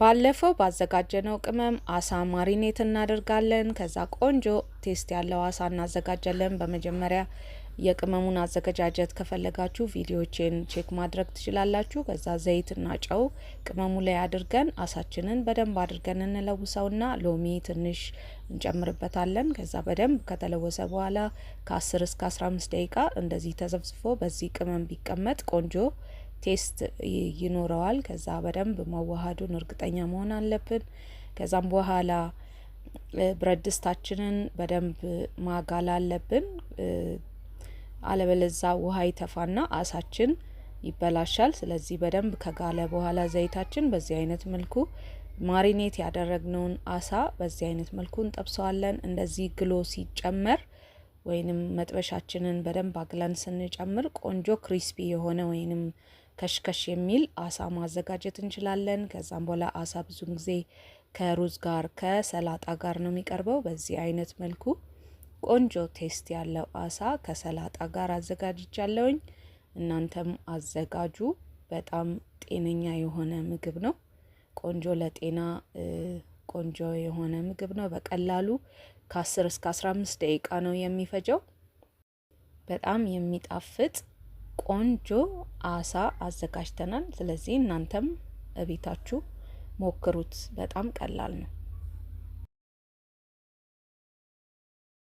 ባለፈው ባዘጋጀነው ቅመም አሳ marinate እናደርጋለን። ከዛ ቆንጆ taste ያለው አሳ እናዘጋጃለን። በመጀመሪያ የቅመሙን አዘገጃጀት ከፈለጋችሁ ቪዲዮቼን check ማድረግ ትችላላችሁ። ከዛ ዘይትና ጨው ቅመሙ ላይ አድርገን አሳችንን በደንብ አድርገን እንለውሰውና ሎሚ ትንሽ እንጨምርበታለን። ከዛ በደንብ ከተለወሰ በኋላ ከ10 እስከ 15 ደቂቃ እንደዚህ ተዘፍዝፎ በዚህ ቅመም ቢቀመጥ ቆንጆ taste ይኖረዋል። ከዛ በደንብ መዋሃዱን እርግጠኛ መሆን አለብን። ከዛም በኋላ ብረት ድስታችንን በደንብ ማጋል አለብን። አለበለዛ ውሃ ይተፋና አሳችን ይበላሻል። ስለዚህ በደንብ ከጋለ በኋላ ዘይታችን በዚህ አይነት መልኩ marinate ያደረግነውን አሳ በዚህ አይነት መልኩ እንጠብሰዋለን። እንደዚህ ግሎ ሲጨመር ወይንም መጥበሻችንን በደንብ አግለን ስንጨምር ቆንጆ crispy የሆነ ወይንም ከሽከሽ የሚል አሳ ማዘጋጀት እንችላለን። ከዛም በኋላ አሳ ብዙን ጊዜ ከሩዝ ጋር፣ ከሰላጣ ጋር ነው የሚቀርበው። በዚህ አይነት መልኩ ቆንጆ taste ያለው አሳ ከሰላጣ ጋር አዘጋጅቻለሁኝ። እናንተም አዘጋጁ። በጣም ጤነኛ የሆነ ምግብ ነው። ቆንጆ ለጤና ቆንጆ የሆነ ምግብ ነው። በቀላሉ ከ10 እስከ 15 ደቂቃ ነው የሚፈጀው። በጣም የሚጣፍጥ ቆንጆ አሳ አዘጋጅተናል። ስለዚህ እናንተም እቤታችሁ ሞክሩት። በጣም ቀላል ነው።